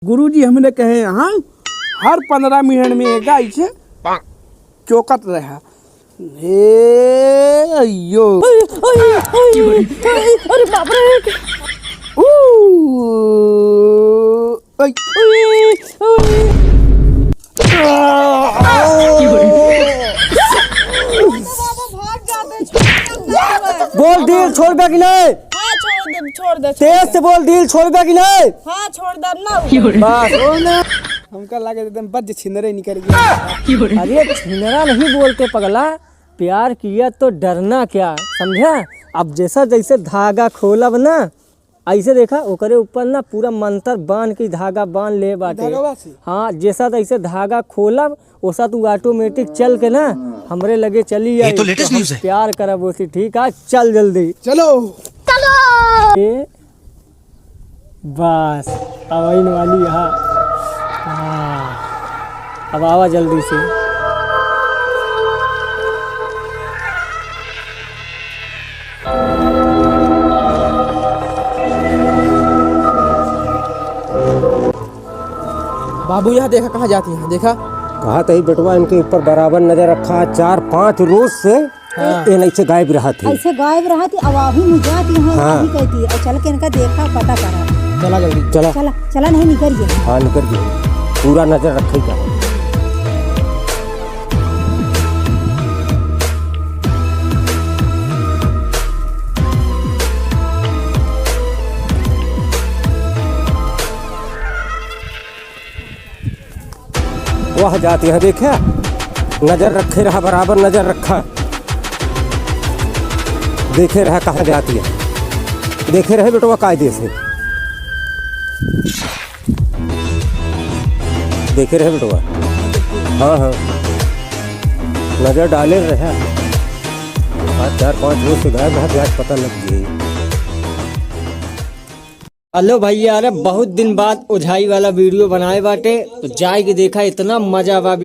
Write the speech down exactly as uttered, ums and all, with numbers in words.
गुरुजी हमरे कहे, हाँ, हर पन्द्रह मिनट में एक गाय से चोकत रहा। हे अयो। अरे, अरे, अरे, अरे, अरे बाप रे। ऊ, अय। अरे, अरे। बोल, दिल छोड़बे कि नहीं? हाँ, छोड़ दे, छोड़ दे, छोड़ तेज दे। से बोल, दिल छोड़बे कि नहीं? हाँ, छोड़ दे ना। बस, ओ ना। हमका लागे एकदम बज्ज छिनरे निकल गया। अरे, छिनरा नहीं बोलते पगला, प्यार किया तो डरना क्या, समझा? अब जैसा जैसे धागा खोलब ना, ऐसे देखा, ओकरे ऊपर ना पूरा मंत्र बांध के धागा बांध ले बाटे। धागवा से? हाँ, जैसा तैसे धागा खोलब, ओसा तू automatic चल के ना हमरे लगे चली आई। ये तो latest news है। प्यार करब ओसे, ठीक है? चल जल्दी। चलो। चलो। ए, बस, अब आइन वाली यहाँ। हाँ, अब आवा जल्दी से। बाबू, यहाँ देखा, कहाँ जाती हैं, देखा। कहा तही बेटवा, इनके ऊपर बराबर नजर रखा। चार पाँच रोज से हाँ। ये नहीं से गायब रहा थी। ऐसे गायब रहा थी, अब अभी मुझे आती हैं, हाँ। अभी कहती है, चल के इनका देखा, पता करा। चला जल्दी। चला। चला, चला, नहीं निकल गया। हाँ, निकल गया। पूरा नजर रखेगा। वह जाती है, देखे, नजर रखे रहा, बराबर नजर रखा, देखे रहा कहाँ जाती है, देखे रहे बेटवा कायदे से। देखे रहे बेटवा। हाँ, हाँ। नजर डाले रहे। आज चार पाँच रोज से गायब रहा, आज पता लग गई। हेलो भैया, अरे बहुत दिन बाद ओझाई वाला video बनाए बाटे, तो जाए के देखा, इतना मजा बा।